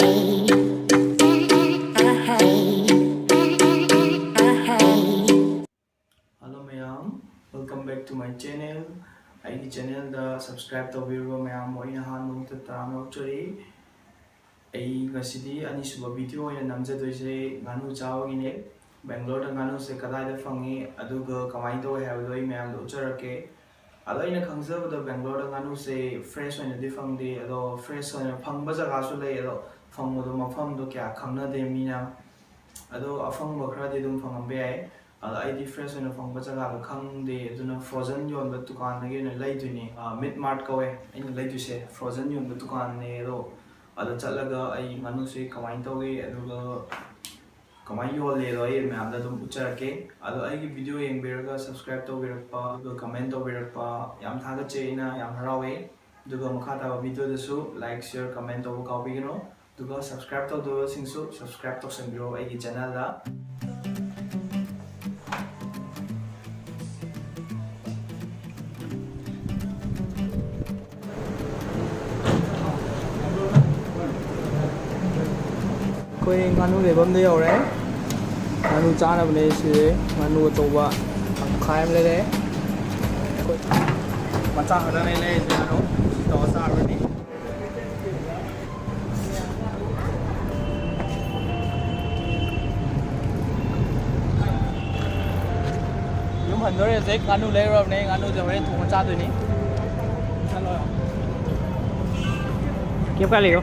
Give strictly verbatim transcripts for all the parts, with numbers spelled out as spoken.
Hello ꯃꯌꯥꯝ, welcome back to my channel. ꯑꯩꯒꯤ channelꯗ subscribe ꯇꯧꯕꯤꯔꯕ ꯃꯌꯥꯝꯕꯨ ꯑꯩꯅ ꯑꯍꯥꯟꯕ ꯃꯛꯇꯗ ꯇꯔꯥꯝꯅ ꯑꯣꯛꯆꯔꯤ꯫ ꯑꯩ ꯉꯁꯤꯗꯤ ꯑꯅꯤꯁꯨꯕ video ꯑꯣꯏꯅ ꯅꯝꯖꯗꯣꯏꯁꯦ ꯉꯥꯅꯨ ꯆꯥꯕꯒꯤꯅꯦ꯫ ꯕꯦꯡꯒ꯭ꯂꯣꯔꯗ ꯉꯥꯅꯨꯁꯦ ꯀꯗꯥꯏꯗ ꯐꯪꯉꯤ, ꯑꯗꯨꯒ ꯀꯃꯥꯏꯅ ꯇꯧꯋꯤ ꯍꯥꯏꯕꯗꯣ ꯑꯩ ꯃꯌꯥꯝꯗ ꯎꯠꯆꯔꯛꯀꯦ꯫ ꯑꯗꯣ ꯑꯩꯅ ꯈꯪꯖꯕꯗ ꯕꯦꯡꯒ꯭ꯂꯣꯔꯗ ꯉꯥꯅꯨꯁꯦ fresh ꯑꯣꯏꯅꯗꯤ ꯐꯪꯗꯦ, ꯑꯗꯣ fresh ꯑꯣꯏꯅ ꯐꯪꯕ ꯖꯒꯥꯁꯨ ꯂꯩ, ꯑꯗꯣ ꯐꯪꯕꯗꯣ ꯃꯐꯝꯗꯣ ꯀꯌꯥ ꯈꯪꯅꯗꯦ ꯃꯤꯅ꯫ ꯑꯗꯣ ꯑꯐꯪꯕ ꯈꯔꯗꯤ ꯑꯗꯨꯝ ꯐꯪꯉꯝꯕ ꯌꯥꯏ꯫ ꯑꯗꯣ ꯑꯩꯗꯤ fresh ꯑꯣꯏꯅ ꯐꯪꯕ ꯖꯒꯥꯗꯣ ꯈꯪꯗꯦ, ꯑꯗꯨꯅ frozen ꯌꯣꯟꯕ ꯗꯨꯀꯥꯟꯗꯒꯤ ꯑꯣꯏꯅ ꯂꯩꯗꯣꯏꯅꯦ꯫ ꯑꯥ, Meat Mart ꯀꯧꯋꯦ ꯑꯩꯅ ꯂꯩꯗꯣꯏꯁꯦ, frozen ꯌꯣꯟꯕ ꯗꯨꯀꯥꯟꯅꯦ꯫ ꯑꯗꯣ ꯑꯗ ꯆꯠꯂꯒ ꯑꯩ ꯉꯥꯅꯨꯁꯦ ꯀꯃꯥꯏꯅ ꯇꯧꯏ, ꯑꯗꯨꯒ ꯀꯃꯥꯏꯅ ꯌꯣꯜꯂꯦꯗꯣ ꯑꯩ ꯃꯌꯥꯝꯗ ꯑꯗꯨꯝ ꯎꯠꯆꯔꯛꯀꯦ꯫ ꯑꯗꯣ ꯑꯩꯒꯤ video ꯌꯦꯡꯕꯤꯔꯒ subscribe ꯇꯧꯕꯤꯔꯛꯄ, ꯑꯗꯨꯒ comment ꯇꯧꯕꯤꯔꯛꯄ ꯌꯥꯝ ꯊꯥꯒꯠꯆꯩ, ꯑꯩꯅ ꯌꯥꯝ ꯍꯔꯥꯎꯋꯦ꯫ ꯑꯗꯨꯒ ꯃꯈꯥ ꯇꯥꯕ videoꯗꯁꯨ like, share, comment ꯇꯧꯕ ꯀꯥꯎꯕꯤꯒꯅꯨ꯫ ꯑꯗꯨꯒ subscribe ꯇꯧꯗꯕꯁꯤꯡꯁꯨ subscribe ꯇꯧꯁꯟꯕꯤꯔꯣ ꯑꯩꯒꯤ channelꯗ꯫ ꯑꯩꯈꯣꯏ ꯉꯥꯅꯨ ꯂꯩꯐꯝꯗ ꯌꯧꯔꯦ꯫ ꯉꯥꯅꯨ ꯆꯥꯅꯕꯅꯦ ꯁꯤꯁꯦ꯫ ꯉꯥꯅꯨ ꯑꯆꯧꯕ ꯇꯪꯈꯥꯏ ꯑꯃ ꯂꯩꯔꯦ꯫ ꯃꯆꯥ ꯈꯛꯇꯅꯦ ꯂꯩꯔꯤꯁꯦ ꯉꯥꯅꯨ꯫ ꯁꯤ ꯇꯧꯔ ꯆꯥꯔꯨꯔꯅꯤ꯫ ꯌꯨꯝ ꯍꯟꯗꯣꯔꯦ ꯍꯧꯖꯤꯛ꯫ ꯉꯥꯅꯨ ꯂꯩꯔꯨꯔꯕꯅꯦ꯫ ꯉꯥꯅꯨꯁꯦ ꯍꯣꯔꯦꯟ ꯊꯣꯡꯉ ꯆꯥꯗꯣꯏꯅꯤ꯫ ꯀꯦꯞ ꯀꯥꯏ ꯂꯩꯌꯣ?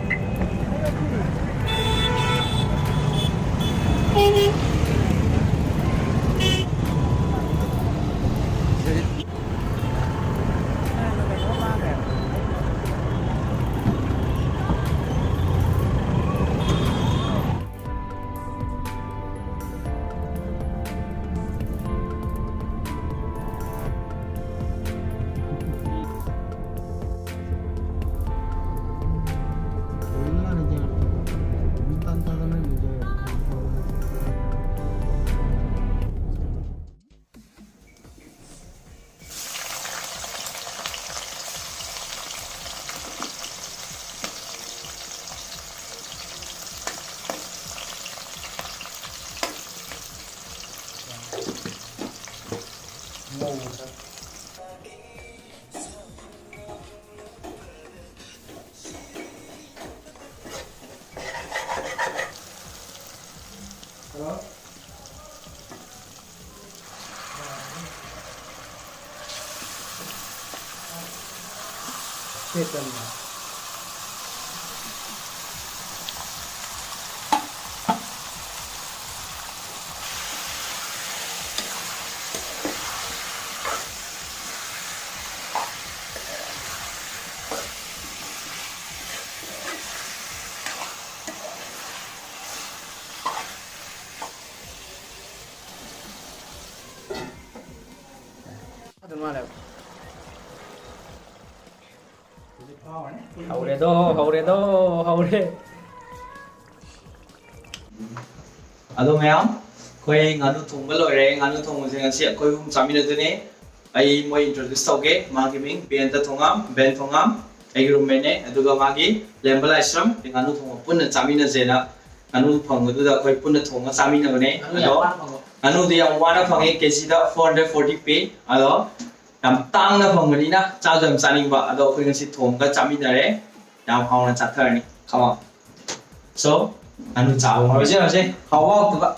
ꯑꯗꯨ ꯃꯥꯜꯂꯦꯕ꯫ ꯍꯧꯔꯦꯗꯣ, ꯍꯧꯔꯦꯗꯣ, ꯍꯧꯔꯦ꯫ ꯑꯗꯣ ꯃꯌꯥꯝ, ꯑꯩꯈꯣꯏ ꯉꯥꯅꯨ ꯊꯣꯡꯕ ꯂꯣꯏꯔꯦ꯫ ꯉꯥꯅꯨ ꯊꯣꯡꯕꯁꯦ ꯉꯁꯤ ꯑꯩꯈꯣꯏ ꯑꯍꯨꯝ ꯆꯥꯃꯤꯟꯅꯗꯣꯏꯅꯦ꯫ ꯑꯩ ꯃꯣꯏ introduce ꯇꯧꯒꯦ꯫ ꯃꯥꯒꯤ ꯃꯤꯡ ꯕꯦꯟꯇ ꯊꯣꯉꯥꯝ, ꯕꯦꯟ ꯊꯣꯉꯥꯝ, ꯑꯩꯒꯤ roommateꯅꯦ꯫ ꯑꯗꯨꯒ ꯃꯥꯒꯤ ꯂꯦꯝꯕ ꯂꯥꯏꯁ꯭ꯔꯝ, ꯉꯥꯅꯨ ꯊꯣꯡꯕ ꯄꯨꯟꯅ ꯆꯥꯃꯤꯟꯅꯁꯦꯅ ꯉꯥꯅꯨ ꯐꯪꯕꯗꯨꯗ ꯑꯩꯈꯣꯏ ꯄꯨꯟꯅ ꯊꯣꯡꯉ ꯆꯥꯃꯤꯟꯅꯕꯅꯦ꯫ ꯉꯥꯅꯨ ꯌꯥꯝ ꯑꯗꯣ ꯋꯥꯅ ꯐꯪꯕ꯫ ꯉꯥꯅꯨꯗꯤ ꯌꯥꯝ ꯋꯥꯅ ꯐꯪꯉꯦ, ꯀꯦꯖꯤꯗ four hundred forty ꯄꯤ꯫ ꯑꯗꯣ ꯌꯥꯝ ꯇꯥꯡꯅ ꯐꯪꯕꯅꯤꯅ ꯆꯥꯁꯨ ꯌꯥꯝ ꯆꯥꯅꯤꯡꯕ꯫ ꯑꯗꯣ ꯑꯩꯈꯣꯏ ꯉꯁꯤ ꯊꯣꯡꯉꯒ ꯆꯥꯃꯤꯟꯅꯔꯦ꯫ ꯌꯥꯝ ꯍꯥꯎꯅ ꯆꯥꯊꯔꯅꯤ꯫ Come on꯫ So, ꯉꯥꯅꯨ ꯆꯥꯕ ꯍꯧꯔꯁꯦ, ꯍꯧꯔꯁꯦ꯫ ꯍꯥꯎꯕ ꯍꯥꯎꯇꯕ꯫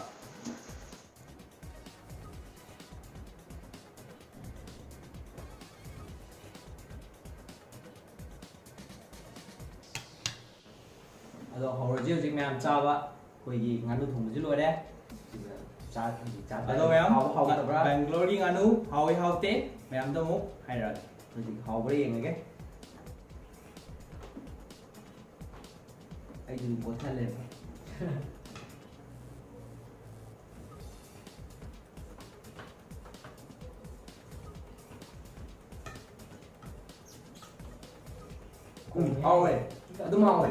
ꯑꯗꯣ ꯍꯧꯔꯁꯤ ꯍꯧꯖꯤꯛ ꯃꯌꯥꯝ ꯆꯥꯕ ꯑꯩꯈꯣꯏꯒꯤ ꯉꯥꯅꯨ ꯊꯣꯡꯕꯁꯨ ꯂꯣꯏꯔꯦ꯫ ꯑꯗꯨꯒ ꯆꯥ-, ꯍꯧꯖꯤꯛ ꯆꯥ-, ꯑꯗꯣ ꯃꯌꯥꯝ, ꯍꯥꯎꯕ ꯍꯥꯎꯇꯕ꯭ꯔꯥ? ꯕꯦꯡꯒ꯭ꯂꯣꯔꯒꯤ ꯉꯥꯅꯨ ꯍꯥꯎꯏ ꯍꯥꯎꯇꯦ ꯃꯌꯥꯝꯗ ꯑꯃꯨꯛ ꯍꯥꯏꯔꯛꯑꯒꯦ꯫ ꯍꯧꯖꯤꯛ ꯍꯥꯎꯕ꯭ꯔꯥ ꯌꯦꯡꯉꯒꯦ꯫ ꯑꯩꯁꯨ ꯀꯣꯠꯊꯜꯂꯦꯕ꯫ ꯎꯝ, ꯍꯥꯎꯋꯦ꯫ ꯑꯗꯨꯝ ꯍꯥꯎꯋꯦ꯫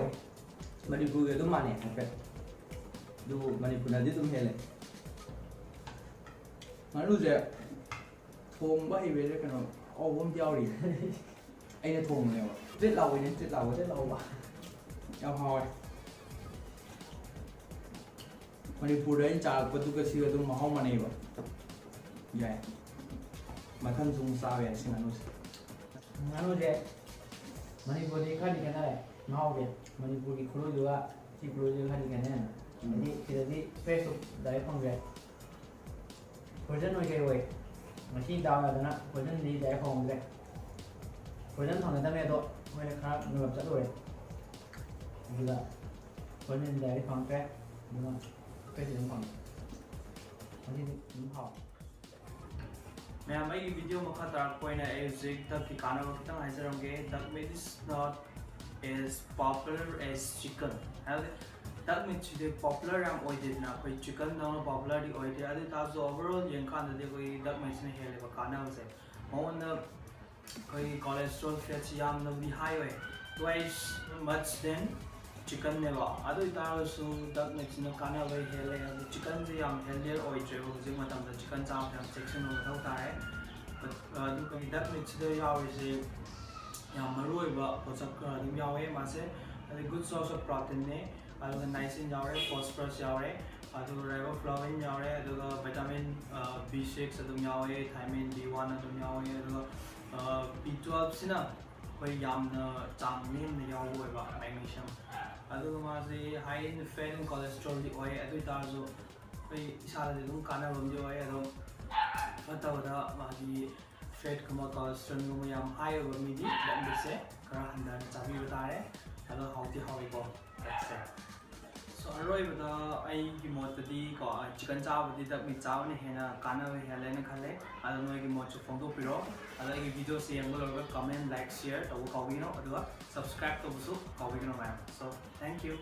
ꯃꯅꯤꯄꯨꯔꯒꯤ ꯑꯗꯨꯝ ꯃꯥꯟꯅꯩ ꯍꯥꯏꯐꯦꯠ꯫ ꯑꯗꯨꯕꯨ ꯃꯅꯤꯄꯨꯔꯅꯗꯤ ꯑꯗꯨꯝ ꯍꯦꯜꯂꯦ꯫ ꯉꯥꯅꯨꯁꯦ ꯊꯣꯡꯕ ꯍꯩꯕꯩꯔ ꯀꯩꯅꯣ ꯑꯍꯥꯎꯕ ꯑꯃ ꯌꯥꯎꯔꯤ꯫ ꯑꯩꯅ ꯊꯣꯡꯕꯅꯦꯕ꯫ ꯇ꯭ꯔꯤꯠ ꯂꯥꯎꯕꯩꯅꯦ, ꯇ꯭ꯔꯤꯠ ꯂꯥꯎꯕ꯫ ꯇ꯭ꯔꯤꯠ ꯂꯥꯎꯕ꯫ ꯌꯥꯝ ꯍꯥꯎꯋꯦ꯫ ꯃꯅꯤꯄꯨꯔꯗ ꯑꯩꯅ ꯆꯥꯔꯛꯄꯗꯨꯒ ꯁꯤꯒ ꯑꯗꯨꯝ ꯃꯍꯥꯎ ꯃꯥꯟꯅꯩꯕ꯫ ꯌꯥꯏ꯫ ꯃꯊꯪꯁꯨ ꯑꯃꯨꯛ ꯆꯥꯕ ꯌꯥꯏ ꯁꯤ ꯉꯥꯅꯨꯁꯦ꯫ ꯉꯥꯅꯨꯁꯦ ꯃꯅꯤꯄꯨꯔꯗꯤ ꯈꯔꯗꯤ ꯈꯦꯠꯅꯔꯦ ꯃꯍꯥꯎꯁꯦ꯫ ꯃꯅꯤꯄꯨꯔꯒꯤ ꯈꯨꯂꯣꯏꯗꯨꯒ ꯁꯤ ꯈꯨꯂꯣꯏꯗꯨꯒ ꯈꯔꯗꯤ ꯈꯦꯠꯅꯔꯦ꯫ ꯍꯥꯏꯗꯤ ꯁꯤꯗꯗꯤ ꯐ꯭ꯔꯦꯁꯇꯣ ꯗꯥꯏꯔꯦꯛ ꯐꯪꯗ꯭ꯔꯦ꯫ ꯐ꯭ꯔꯣꯖꯟ ꯑꯣꯏ ꯀꯩ ꯑꯣꯏ ꯉꯁꯤ ꯗꯥꯎ ꯌꯥꯗꯅ ꯐ꯭ꯔꯣꯖꯟꯗꯤ ꯗꯥꯏꯔꯦꯛ ꯐꯪꯍꯧꯗ꯭ꯔꯦ꯫ ꯐ꯭ꯔꯣꯖꯟ ꯐꯪꯒꯗꯕꯅꯦ ꯑꯗꯣ ꯑꯩꯈꯣꯏꯅ ꯈꯔ ꯉꯜꯂꯞ ꯆꯠꯂꯨꯔꯦ꯫ ꯑꯗꯨꯗ ꯐ꯭ꯔꯣꯖꯟ ꯗꯥꯏꯔꯦꯛ ꯐꯪꯉꯛꯇ꯭ꯔꯦ꯫ ꯑꯗꯨꯅ ꯐ꯭ꯔꯦꯁ ꯑꯗꯨꯝ ꯐꯪꯉꯦ꯫ ꯉꯁꯤꯗꯤ ꯑꯗꯨꯝ ꯍꯥꯎ꯫ ꯃꯌꯥꯝ ꯑꯩꯒꯤ ꯚꯤꯗꯤꯑꯣ ꯃꯈꯥ ꯇꯥꯔꯛꯄ ꯑꯣꯏꯅ ꯑꯩ ꯍꯧꯖꯤꯛ duckꯀꯤ ꯀꯥꯟꯅꯕ ꯈꯤꯇꯪ ꯍꯥꯏꯖꯔꯝꯒꯦ꯫ Duck meat is not as popular as chicken꯫ ꯍꯥꯏꯕꯗꯤ duck meatꯁꯤꯗꯤ popular ꯌꯥꯝ ꯑꯣꯏꯗꯦꯗꯅ ꯑꯩꯈꯣꯏ chickenꯗꯧꯅ popularꯗꯤ ꯑꯣꯏꯗꯦ꯫ ꯑꯗꯨ ꯑꯣꯏꯇꯥꯔꯁꯨ overall ꯌꯦꯡꯀꯥꯟꯗꯗꯤ ꯑꯩꯈꯣꯏ duck meatꯁꯤꯅ ꯍꯦꯜꯂꯦꯕ ꯀꯥꯟꯅꯕꯁꯦ꯫ ꯃꯉꯣꯟꯗ ꯑꯩꯈꯣꯏꯒꯤ cholesterol fatꯁꯤ ꯌꯥꯝꯅꯕꯨꯗꯤ high ꯑꯣꯏ꯫ Twice much than chickenꯅꯦꯕ꯫ ꯑꯗꯨ ꯑꯣꯏꯇꯥꯔꯒꯁꯨ duck meatꯁꯤꯅ ꯀꯥꯟꯅꯕ ꯍꯦꯜꯂꯦ꯫ ꯑꯗꯨ chickenꯁꯦ ꯌꯥꯝ healthier ꯑꯣꯏꯗ꯭ꯔꯦꯕ ꯍꯧꯖꯤꯛ ꯃꯇꯝꯗ꯫ Chicken ꯆꯥꯕꯁꯦ ꯌꯥꯝ ꯆꯦꯛꯁꯤꯟꯕ ꯃꯊꯧ ꯇꯥꯔꯦ꯫ But, ꯑ, ꯑꯗꯨꯒ duck meatꯁꯤꯗ ꯌꯥꯎꯔꯤꯁꯦ ꯌꯥꯝ ꯃꯔꯨ ꯑꯣꯏꯕ ꯄꯣꯠꯁꯛ ꯈꯔ ꯑꯗꯨꯝ ꯌꯥꯎꯋꯦ ꯃꯥꯁꯦ꯫ ꯑꯗꯩ good source of proteinꯅꯦ꯫ ꯑꯗꯨꯒ niacin ꯌꯥꯎꯔꯦ, phosphorus ꯌꯥꯎꯔꯦ, ꯑꯗꯨꯒ riboflavin ꯌꯥꯎꯔꯦ, ꯑꯗꯨꯒ vitamin, ꯑ, B six ꯑꯗꯨꯝ ꯌꯥꯎꯋꯦ, thiamine B one ꯑꯗꯨꯝ ꯌꯥꯎꯋꯦ, ꯑꯗꯨꯒ, ꯑ, B twelveꯁꯤꯅ ꯑꯩꯈꯣꯏ ꯌꯥꯝꯅ ꯆꯥꯡ ꯅꯦꯝꯅ ꯌꯥꯎꯕ ꯑꯣꯏꯕ magnesium꯫ ꯑꯗꯨꯒ ꯃꯥꯁꯦ high in fat and cholesterolꯗꯤ ꯑꯣꯏ꯫ ꯑꯗꯨ ꯑꯣꯏꯇꯥꯔꯁꯨ ꯑꯩꯈꯣꯏ ꯏꯁꯥꯗꯗꯤ ꯑꯗꯨꯝ ꯀꯥꯟꯅꯕ ꯑꯃꯗꯤ ꯑꯣꯏ꯫ ꯑꯗꯣ ꯐꯠꯇꯕꯗ ꯃꯥꯒꯤ fatꯀꯨꯝꯕ cholesterolꯒꯨꯝꯕ ꯌꯥꯝ high ꯑꯣꯏꯕ ꯃꯤꯗꯤ duck meatꯁꯦ ꯈꯔ ꯍꯟꯊꯅ ꯆꯥꯕꯤꯕ ꯇꯥꯔꯦ꯫ ꯑꯗꯣ ꯍꯥꯎꯗꯤ ꯍꯥꯎꯏꯀꯣ duckꯁꯦ꯫ So ꯑꯔꯣꯏꯕꯗ ꯑꯩꯒꯤ ꯃꯣꯠꯇꯗꯤ ꯀꯣ chicken ꯆꯥꯕꯗꯤ duck meat ꯆꯥꯕꯅ ꯍꯦꯟꯅ ꯀꯥꯟꯅꯕ ꯍꯦꯜꯂꯦꯅ ꯈꯜꯂꯦ꯫ ꯑꯗꯣ ꯅꯣꯏꯒꯤ ꯃꯣꯠꯁꯨ ꯐꯣꯡꯗꯣꯛꯄꯤꯔꯣ꯫ ꯑꯗꯣ ꯑꯩꯒꯤ ꯚꯤꯗꯤꯑꯣꯁꯦ ꯌꯦꯡꯕ ꯂꯣꯏꯔꯒ comment, like, share ꯇꯧꯕ ꯀꯥꯎꯕꯤꯒꯅꯨ꯫ ꯑꯗꯨꯒ subscribe ꯇꯧꯕꯁꯨ ꯀꯥꯎꯕꯤꯒꯅꯨ ꯃꯌꯥꯝ꯫ So thank you꯫